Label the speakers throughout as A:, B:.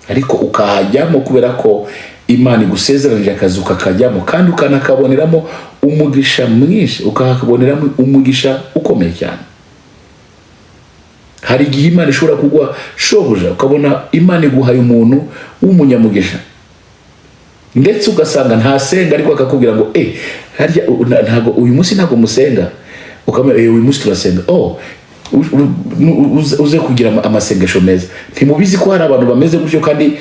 A: Ariko ukahajyamo kubera ko Imana igusezeranije akazi, ukakajyamo kandi ukanakaboneramo umugisha mwinshi, ukakaboneramo umugisha ukomeye cyane. Hari igihe Imana ishobora kuguha shobuja, ukabona Imana iguhaye umuntu w'umunyamugisha, ndetse ugasanga ntasenga, ariko akakubwira ngo: "Eh, harya ntabwo uyu munsi ntabwo musenga?" Ukamubwira: "Eh, uyu munsi turasenga." "Oh, uze kugira amasengesho meza." Ntimubizi ko hari abantu bameze gutyo kandi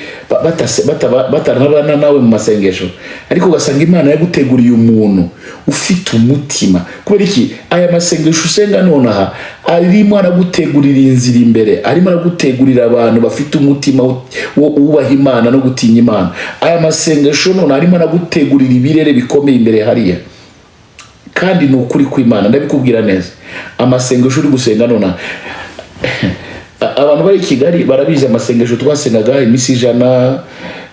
A: batanabana nawe mu masengesho, ariko ugasanga Imana yaguteguriye umuntu ufite umutima. Kubera iki? Aya masengesho usenga nonaha arimo aragutegurira inzira imbere, arimo aragutegurira abantu bafite umutima wo wubaha Imana no gutinya Imana. Aya masengesho nonaha arimo aragutegurira ibirere bikomeye imbere hariya. Kandi ni ukuri kw'Imana, ndabikubwira neza, amasengesho uri gusenga nonaha, abantu bari i Kigali barabizi, amasengesho twasengaga iminsi 100,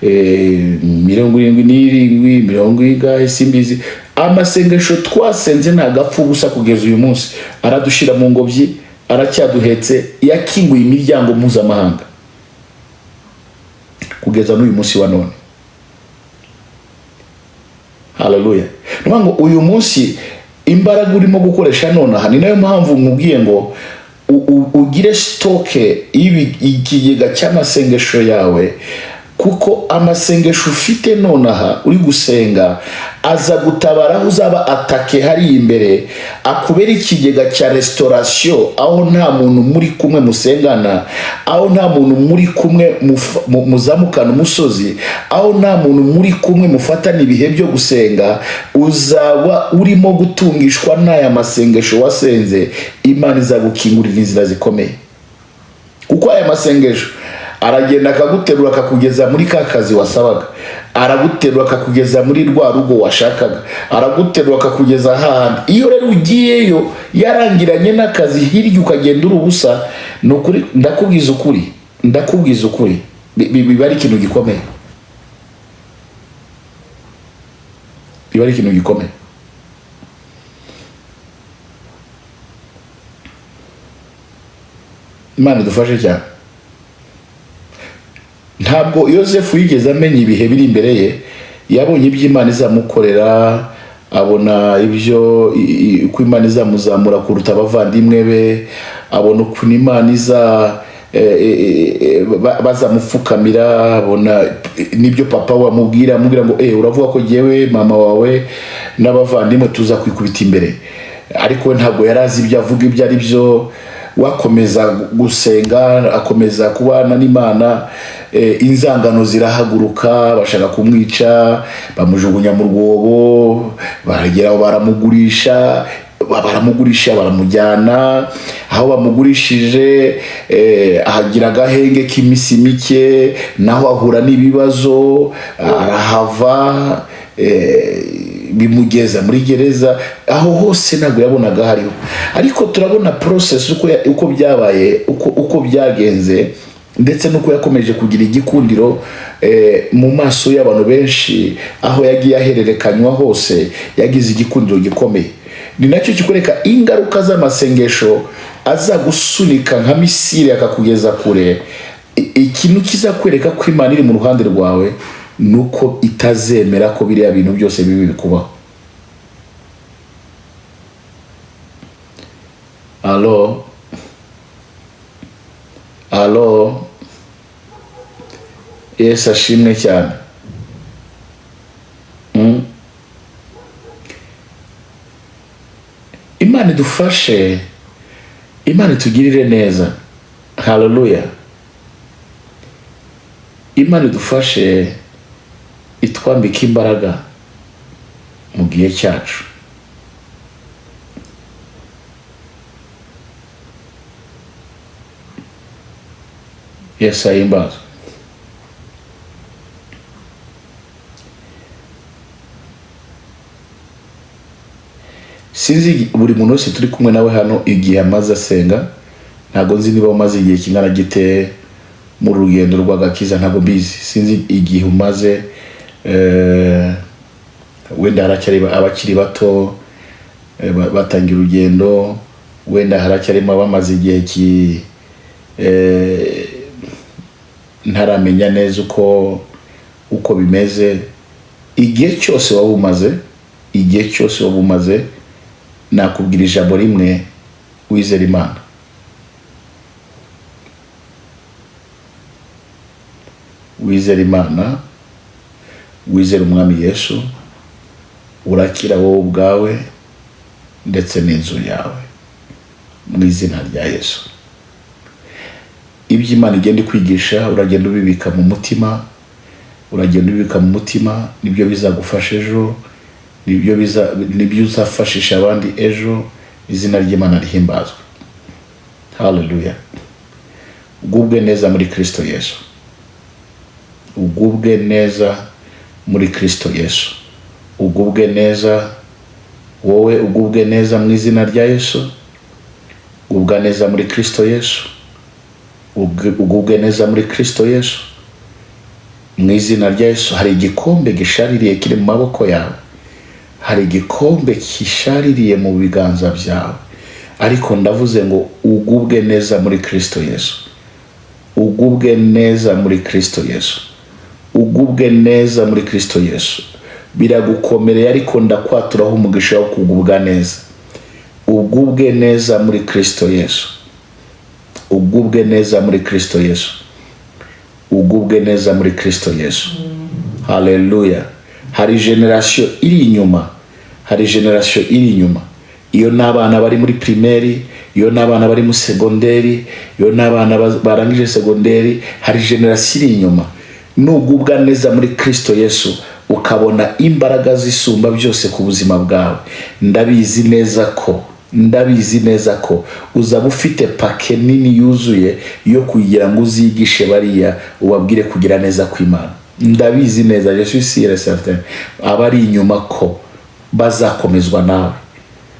A: 77, mirongo ingahe simbizi, amasengesho twasenze ntabwo apfa ubusa. Kugeza uyu munsi aradushyira mu ngobyi, aracyaduhetse, yakinguye imiryango mpuzamahanga kugeza n'uyu munsi wa none. Haleluya! Ni ukuvuga ngo uyu munsi imbaraga urimo gukoresha nonaha, ni nayo mpamvu nkubwiye ngo ugire stock ikigega cy'amasengesho yawe, kuko amasengesho ufite nonaha uri gusenga aza gutabara aho uzaba attaqué hariya imbere, akubera ikigega cya restauration, aho nta muntu muri kumwe musengana, aho nta muntu muri kumwe muzamukana umusozi, aho nta muntu muri kumwe mufatana ibihe byo gusenga. Uzaba urimo gutungishwa n'aya masengesho wasenze. Imana izagukingurira inzira zikomeye, kuko aya masengesho aragenda akaguterura, akakugeza muri ka kazi wasabaga, araguterura akakugeza muri rwa rugo washakaga, araguterura akakugeza hahandi. Iyo rero ugiyeyo yarangiranye n'akazi hirya, ukagenda uri ubusa, ni ukuri ndakubwiza ukuri, ndakubwiza ukuri, biba ari ikintu gikomeye, biba ari ikintu gikomeye. Imana idufashe cyane. Ntabwo Yosefu yigeze amenya ibihe biri imbere ye. Yabonye ibyo Imana izamukorera, abona ibyo uko Imana izamuzamura kuruta abavandimwe be, abona ukuntu Imana iza bazamupfukamira, abona n'ibyo papa we amubwira, amubwira ngo: "Eh, uravuga ko jyewe mama wawe n'abavandimwe tuza kwikubita imbere." Ariko we ntabwo yari azi ibyo avuga ibyo ari byo. Wakomeza gusenga, akomeza kubana n'Imana, inzangano zirahaguruka, bashaka kumwica, bamujugunya mu rwobo, barageraho baramugurisha, baramugurisha, baramujyana. Aho bamugurishije, ahagira agahenge k'iminsi mike, naho ahura n'ibibazo, arahava, bimugeza muri gereza. Aho hose ntabwo yabonaga hariho, ariko turabona process uko byabaye, uko byagenze, ndetse n'uko yakomeje kugira igikundiro mu maso y'abantu benshi. Aho yagiye ahererekanywa hose yagize igikundiro gikomeye. Ni nacyo kikwereka ingaruka z'amasengesho azagusunika nka missile akakugeza kure. Ikintu kizakwereka ko Imana iri mu ruhande rwawe ni uko itazemera ko biriya bintu byose bibi bikubaho. Alo, alo! Yesu ashimwe cyane. Imana idufashe, Imana itugirire neza. Haleluya! Imana idufashe, itwambike imbaraga mu gihe cyacu. Yesu ahimbazwe. Sinzi buri muntu wese turi kumwe nawe hano igihe amaze asenga. Ntabwo nzi niba umaze igihe kingana gite mu rugendo rw'agakiza, ntabwo mbizi. Sinzi igihe umaze, wenda haracyari abakiri bato, batangiye urugendo, wenda haracyarimo abamaze igihe ki Ntaramenya neza uko bimeze. Igihe cyose waba umaze, igihe cyose waba umaze, nakubwira ijambo rimwe: wizera Imana. Wizera Imana, wizera Umwami Yesu, urakira wowe ubwawe ndetse n'inzu yawe, mu izina rya Yesu. Ibyo Imana igenda ikwigisha, uragenda ubibika mu mutima, uragenda ubibika mu mutima. Nibyo bizagufasha ejo, nibyo uzafashisha abandi ejo. Izina ry'Imana rihimbazwe. Haleluya! Ugubwe neza muri Kristo Yesu, ugubwe neza muri Kristo Yesu, ugubwe neza wowe, ugubwe neza mu izina rya Yesu. Gubwa neza muri Kristo Yesu, ugubwe neza muri Kristo Yesu, mu izina rya Yesu. Hari igikombe gishaririye kiri mu maboko yawe, hari igikombe kishaririye mu biganza byawe, ariko ndavuze ngo ugubwe neza muri Kristo Yesu, ugubwe neza muri Kristo Yesu, ugubwe neza muri Kristo Yesu. Biragukomereye, ariko ndakwaturaho umugisha wo kugubwa neza. Ugubwe neza muri Kristo Yesu, ugubwe neza muri Kristo Yesu, ugubwe neza muri Kristo Yesu. Haleluya! Hari génération iri inyuma, hari génération iri inyuma. Iyo ni abana bari muri primaire, iyo ni abana bari muri segonderi, iyo ni abana barangije segonderi. Hari génération iri inyuma. Nugubwa neza muri Kristo Yesu, ukabona imbaraga zisumba byose ku buzima bwawe, ndabizi neza ko uzaba ufite pake nini yuzuye yo kugira ngo uzigishe bariya, ubabwire kugira neza kw'Imana. Ndabizi neza, je suis sûr et certain, abari inyuma ko bazakomezwa nawe.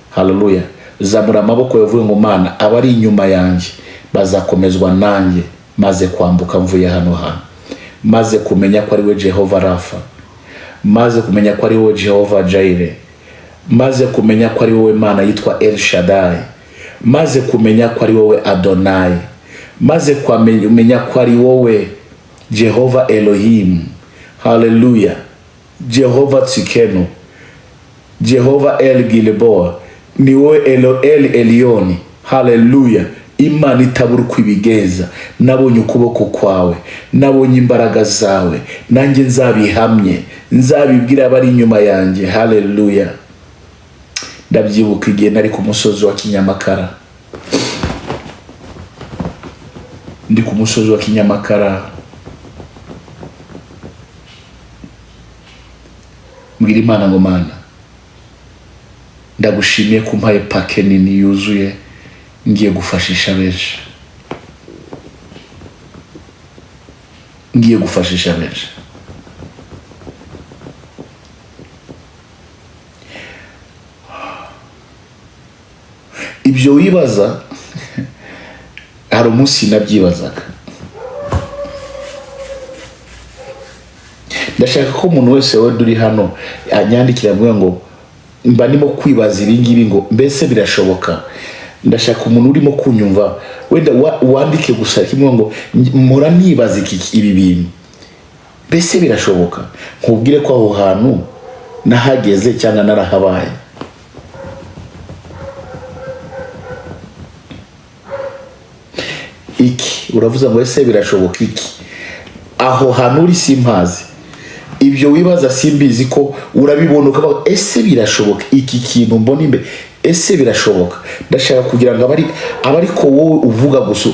A: Haleluya! Zamura amaboko yavuye ngo: "Mana, abari inyuma yanjye bazakomezwa nanjye maze kwambuka mvuye hano hantu, maze kumenya ko ari we Jehova Rafa, maze kumenya ko ari wowe Jehova Jireh, maze kumenya ko ari wowe Mana yitwa El Shaddai, maze kumenya ko ari wowe Adonai, maze kumenya ko ari wowe Jehova Elohim." Haleluya! Jehova Tsidkenu, Jehova El Gilboa, ni wowe El Elyon. Haleluya! Imana itabura uko ibigenza, nabonye ukuboko kwawe, nabonye imbaraga zawe, nanjye nzabihamye, nzabibwira abari inyuma yanjye. Haleluya! Ndabyibuka igihe nari ku musozi wa Kinyamakara, ndi ku musozi wa Kinyamakara, mbwira Imana ngo: "Mana, ndagushimiye ko umpaye pake nini yuzuye, ngiye gufashisha benshi, ngiye gufashisha benshi." Ibyo wibaza, hari umunsi nabyibazaga. Ndashaka ko umuntu wese wenda uri hano anyandikira avuga ngo: "Mba ndimo kwibaza ibi ngibi, ngo mbese birashoboka?" Ndashaka umuntu urimo kunyumva wenda wandike gusa kimwe ngo: "Mpora nibaza ibi bintu, mbese birashoboka?" Nkubwire ko aho hantu nahageze cyangwa narahabaye. Iki uravuze ngo: "Ese birashoboka iki?" Aho hantu uri simpazi, ibyo wibaza simbizi, ko urabibona ukavuga: "Ese birashoboka iki kintu mbona imbere? Ese birashoboka?" Ndashaka kugira ngo abari abariko wowe uvuga gusa,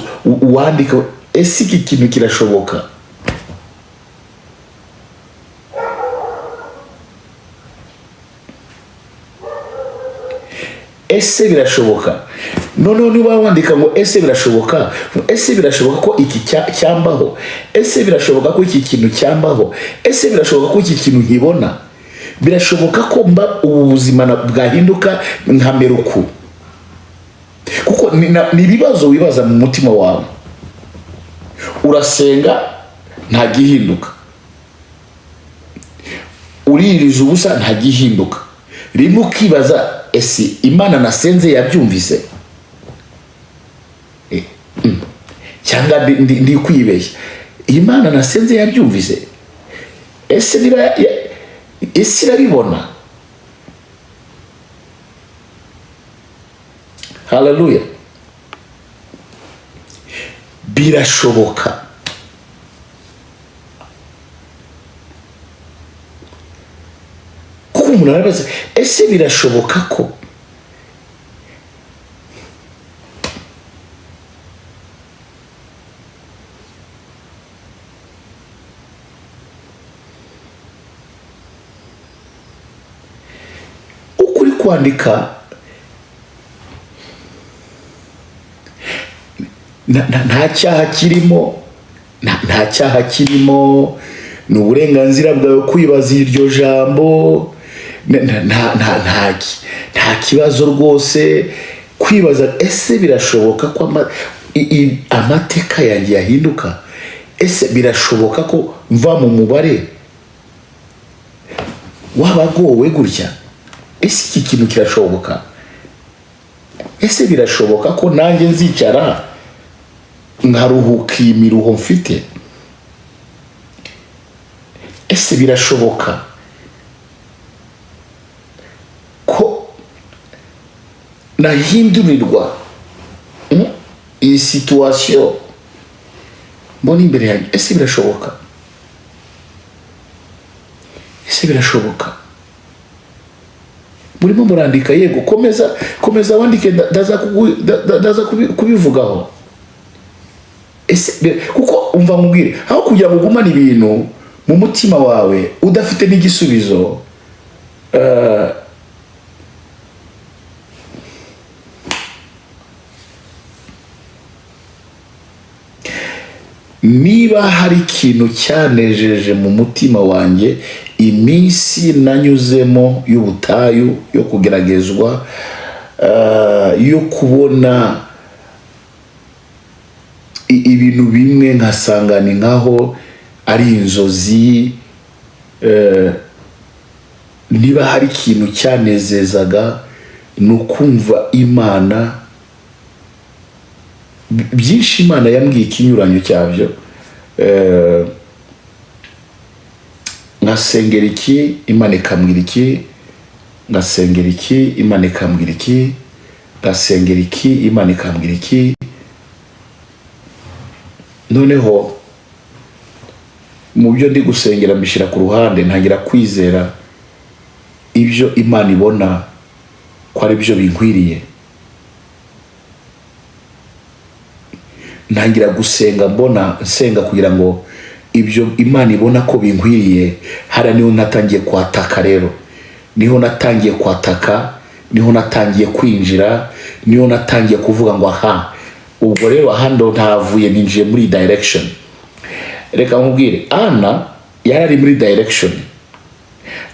A: uwandika: "Ese iki kintu kirashoboka?" Ese birashoboka? Noneho niba wandika ngo: "Ese birashoboka? Ese birashoboka ko iki cyambaho? Ese birashoboka ko iki kintu cyambaho? Ese birashoboka ko iki kintu nkibona? Birashoboka ko mba ubu buzima bwahinduka nkamera uku?" Kuko ni ibibazo wibaza mu mutima wawe. Urasenga ntagihinduka, uririza ubusa ntagihinduka. Rimwe ukibaza: "Ese Imana nasenze yabyumvise? Cyangwa ndi kwibeshya?" Imana nasenze yabyumvise? Ese niba ese irabibona? Haleluya! Birashoboka. Kuko umuntu arabaza, ese birashoboka ko ukuri kwandika nta cyaha kirimo, nta cyaha kirimo, ni uburenganzira bwawe kwibaza iryo jambo, nta kibazo rwose kwibaza, ese birashoboka ko amateka yanjye yahinduka? Ese birashoboka ko mva mu mubare w'abagowe gutya? Ese iki kintu kirashoboka? Ese birashoboka ko nanjye nzicara nkaruhuka iyi miruho mfite? Ese birashoboka ko nahindurirwa iyi situation mbona imbere yanjye? Ese birashoboka? Ese birashoboka? Murimo murandika, yego, komeza, komeza wandike, ndaza kubivugaho. Ese kuko umva nkubwire, aho kugira ngo ugumane ibintu mu mutima wawe udafite n'igisubizo, niba hari ikintu cyanejeje mu mutima wanjye iminsi nanyuzemo y'ubutayu, yo kugeragezwa, yo kubona ibintu bimwe nkasanga ni nkaho ari inzozi, niba hari ikintu cyanezezaga ni ukumva Imana. Byinshi Imana yambwiye ikinyuranyo cyabyo, nkasengera iki, Imana ikambwira iki, ngasengera iki, Imana ikambwira iki, ngasengera iki, Imana ikambwira iki. Noneho mu byo ndi gusengera mbishyira ku ruhande, ntangira kwizera ibyo Imana ibona ko ari byo binkwiriye. Ntangira gusenga, mbona nsenga kugira ngo ibyo Imana ibona ko binkwiriye. Hariya niho natangiye kwataka rero, niho natangiye kwataka, niho natangiye kwinjira, niho natangiye kuvuga ngo aha, ubwo rero aha ndo ntavuye, ninjiye muri direction. Reka nkubwire, Ana yari ari muri direction,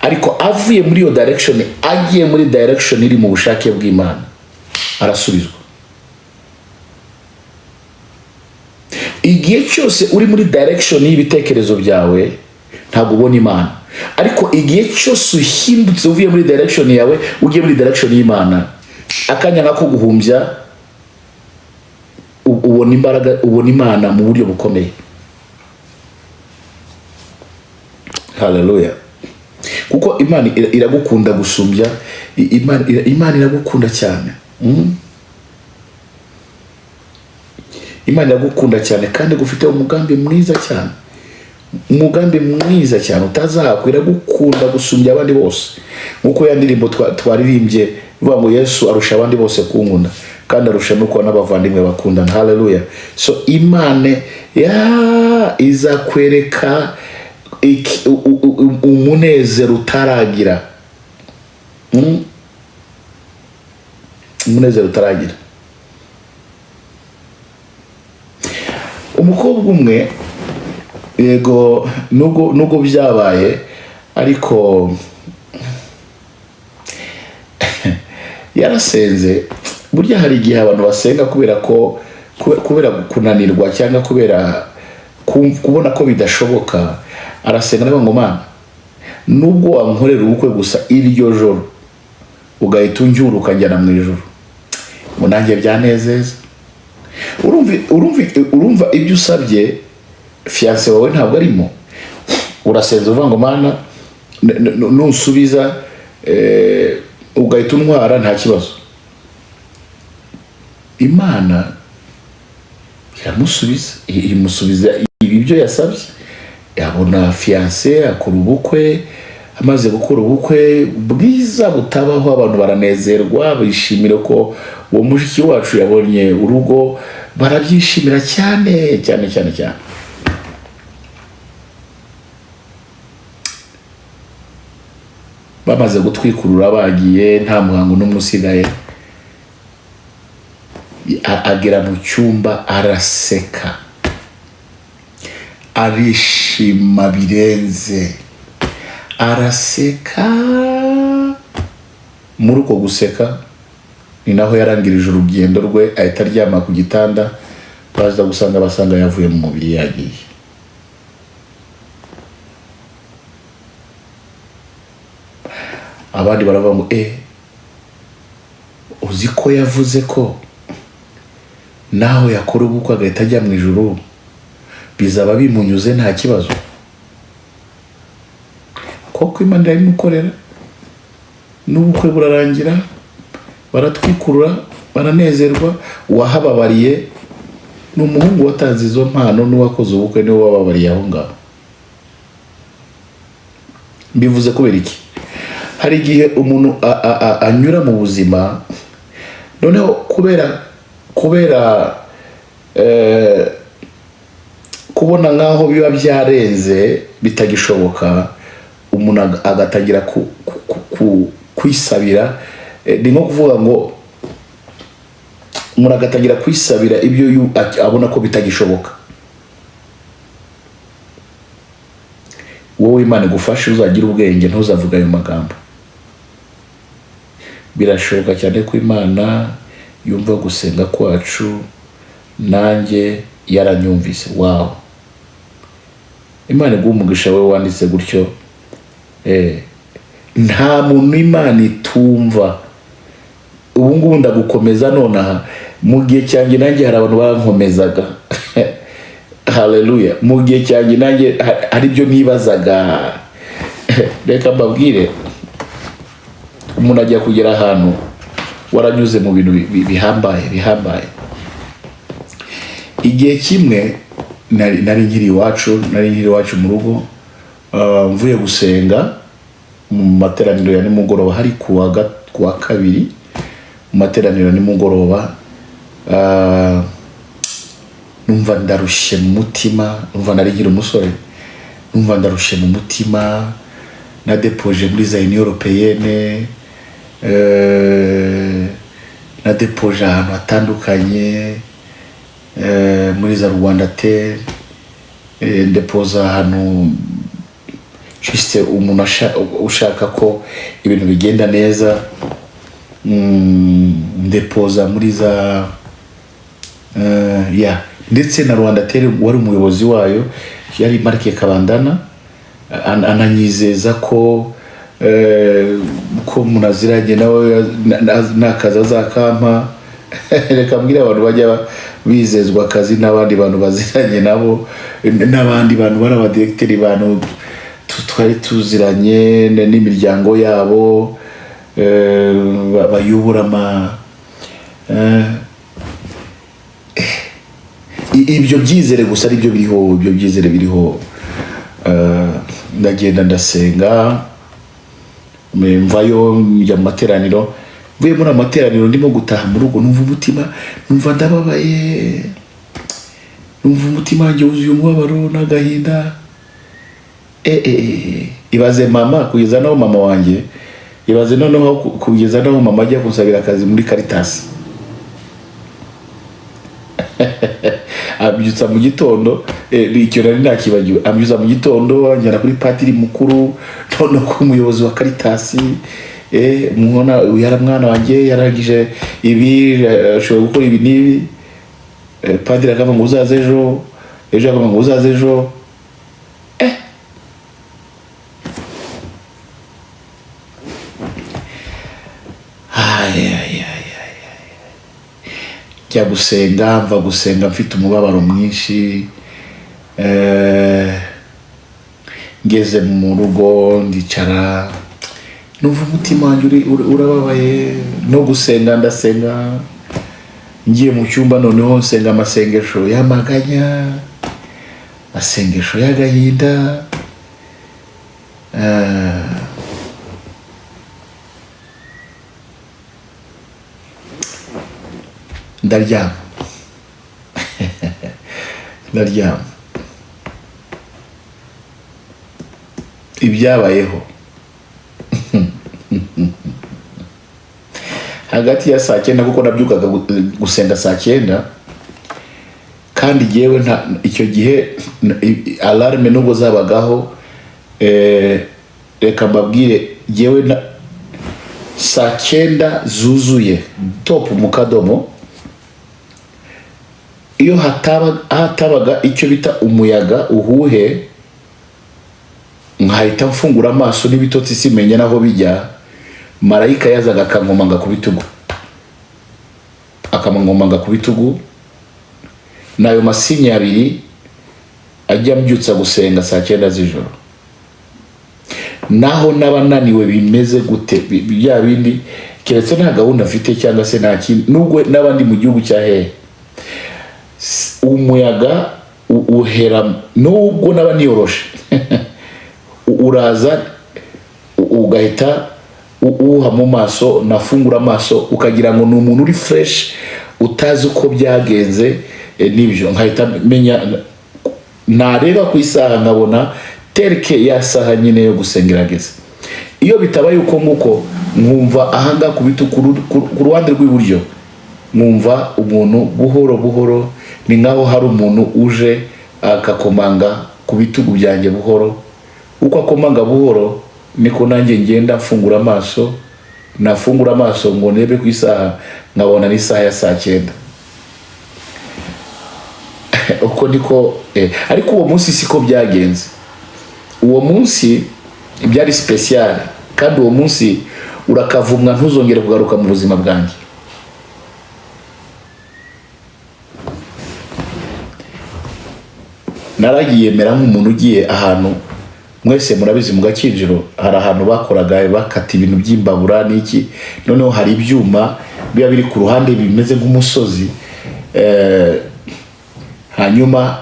A: ariko avuye muri iyo direction agiye muri direction iri mu bushake bw'Imana, arasubizwa. Igihe cyose uri muri direction y'ibitekerezo byawe ntabwo ubona Imana, ariko igihe cyose uhindutse uvuye muri direction yawe ugiye muri direction y'Imana, akanya nk'ako guhumbya, ubona imbaraga, ubona Imana mu buryo bukomeye. Haleluya! Kuko Imana iragukunda gusumbya, Imana iragukunda cyane. Imana iragukunda cyane kandi igufiteho umugambi mwiza cyane, umugambi mwiza cyane utazakwa. Iragukunda gusumbya abandi bose, nk'uko ya ndirimbo twaririmbye ivuga ngo Yesu arusha abandi bose kunkunda, kandi arusha no kuba n'abavandimwe bakundana. Haleluya! So Imana ya izakwereka umunezero utaragira. Umunezero utaragira. Umukobwa umwe, yego, nubwo byabaye, ariko yarasenze. Burya hari igihe abantu basenga kubera ko kubera kunanirwa cyangwa kubera kubona ko bidashoboka, arasenga aravuga ngo Mana, nubwo wankorera ubukwe gusa iryo joro ugahita unjyura ukanjyana mu ijuru, ngo nanjye byanezeza. Urumva ibyo usabye Fiancé wawe ntabwo arimo. Urasenza uvuga ngo: "Mana, nusubiza ugahita untwara, nta kibazo." Imana iramusubiza, imusubiza ibyo yasabye, abona fiancé, akora ubukwe. Amaze gukora ubukwe bwiza butabaho, abantu baranezerwa, bishimira ko uwo mushiki wacu yabonye urugo, barabyishimira cyane cyane cyane cyane. Bamaze gutwikurura, bagiye, nta muhango n'umwe usigaye, agera mu cyumba araseka, arishima birenze, araseka. Muri uko guseka ni naho yarangirije urugendo rwe, ahita aryama ku gitanda. Baza gusanga, basanga yavuye mu mubiri, yagiye. Abandi baravuga ngo: "Uzi ko yavuze ko naho yakora ubukwe agahita ajya mu ijuru bizaba bimunyuze, nta kibazo?" Koko Imana irabimukorera, n'ubukwe burarangira, baratwikurura, baranezerwa. Uwahababariye ni umuhungu watanze izo mpano n'uwakoze ubukwe, niwe wababariye aho ngaho. Mbivuze kubera iki? Hari igihe umuntu anyura mu buzima, noneho kubera kubona nk'aho biba byarenze, bitagishoboka, umuntu agatangira kwisabira. Ni nko kuvuga ngo umuntu agatangira kwisabira ibyo abona ko bitagishoboka. Wowe Imana igufashe uzagira ubwenge, ntuzavuge ayo magambo. Birashoboka cyane ko Imana yumva gusenga kwacu, nanjye yaranyumvise. Wawu, Imana iguha umugisha we wanditse gutyo. Nta muntu Imana itumva. Ubu ngubu ndagukomeza nonaha. Mu gihe cyanjye nanjye hari abantu bankomezaga. Haleluya! Mu gihe cyanjye nanjye hari ibyo nibazaga. Reka mbabwire, umuntu ajya kugera ahantu waranyuze mu bintu bihambaye bihambaye. Igihe kimwe nari nkiri iwacu, nari nkiri iwacu mu rugo, mvuye gusenga mu materaniro ya nimugoroba, hari kuwa kabiri, mu materaniro ya nimugoroba, numva ndarushye mu mutima. Numva, nari nkiri umusore, numva ndarushye mu mutima. Nadepoje muri za Union Européenne, nadepoje ahantu hatandukanye, muri za Rwanda Tel, ndepoza ahantu juste umuntu ushaka ko ibintu bigenda neza. Ndepoza muri za ya ndetse na Rwanda Tel, wari umuyobozi wayo yari Marc Kabandana, ananyizeza ko munaziranye nawe n'akazi azakampa. Reka mbwire abantu bajya bizezwa akazi n'abandi bantu baziranye nabo, n'abandi bantu bari abadiregiteri, bantu twari tuziranye n'imiryango yabo, bayobora ama ibyo byizere gusa ari byo biriho, ibyo byizere biriho. Ndagenda, ndasenga, mvayo njya mu materaniro. Mvuye muri amateraniro, ndimo gutaha mu rugo, numva umutima, numva ndababaye, numva umutima wanjye wuzuye umubabaro n'agahinda. Ibaze mama, kugeza naho mama wanjye, ibaze noneho kugeza naho mama ajya kunsabira akazi muri Caritas. Abyutsa mu gitondo, icyo nari nakibagiwe, abyutsa mu gitondo anjyana kuri patiri mukuru, noneho ku muyobozi wa Caritas. Mubona yari mwana wanjye yarangije ibi, ashobora gukora ibi n'ibi. Padiri akavuga ngo uzaze ejo, ejo akavuga ngo uzaze ejo. Ay, ay, ay, ay, ay. Njya gusenga, mva gusenga mfite umubabaro mwinshi. Ngeze mu rugo ndicara, numva umutima wanjye urababaye. No gusenga ndasenga, ngiye mu cyumba noneho nsenga amasengesho y'amaganya, amasengesho y'agahinda. Ndaryama, ndaryama. Ibyabayeho hagati ya saa 9, kuko nabyukaga gusenga saa 9, kandi jyewe nta icyo gihe alarme nubwo zabagaho. Reka mbabwire, jyewe na saa 9 zuzuye top mu kadomo, iyo hatabaga icyo bita umuyaga uhuhe, nkahita mfungura amaso n'ibitotsi simenya naho bijya, marayika yazaga akankomanga ku bitugu, akankomanga ku bitugu. N'ayo masinya abiri ajya ambyutsa gusenga saa 9 z'ijoro. Naho naba naniwe bimeze gute, bya bindi, keretse nta gahunda mfite cyangwa se nta kindi, nubwo naba ndi mu gihugu cya hehe, umuyaga uhera, nubwo naba niyoroshe, uraza ugahita uwuha mu maso, nafungura amaso ukagira ngo ni umuntu uri fresh utazi uko byagenze. Nibyo nkahita menya, nareba ku isaha nkabona tereke ya saha nyine yo gusenga irageze. Iyo bitabaye uko nguko, nkumva ahangaha ku bitugu, ku ruhande rw'iburyo, nkumva umuntu buhoro buhoro, ni nkaho hari umuntu uje akakomanga ku bitugu byanjye buhoro. Uko akomanga buhoro niko nanjye ngenda mfungura amaso, nafungura amaso ngo ndebe ku isaha, nkabona ni isaha ya saa 9. Uko niko. Ariko uwo munsi siko byagenze. Uwo munsi byari spécial, kandi uwo munsi urakavumwa, ntuzongere kugaruka mu buzima bwanjye. Naragiye mera nk'umuntu ugiye ahantu, mwese murabizi, mu Gakinjiro hari ahantu bakoraga bakata ibintu by'imbabura n'iki. Noneho hari ibyuma biba biri ku ruhande bimeze nk'umusozi. Hanyuma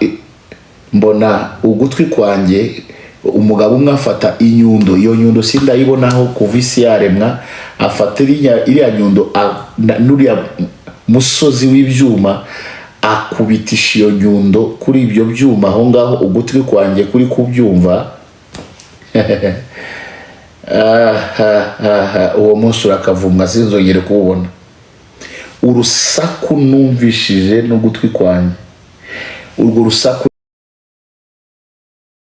A: mbona ugutwi kwanjye, umugabo umwe afata inyundo, iyo nyundo sindayibonaho kuva isi yaremwa, afata iriya nyundo n'uriya musozi w'ibyuma, akubitisha iyo nyundo kuri ibyo byuma aho ngaho, ugutwi kwanjye kuri kubyumva. Uwo munsi urakavumwa, sinzongere kuwubona. Urusaku numvishije n'ugutwi kwanjye, urwo rusaku.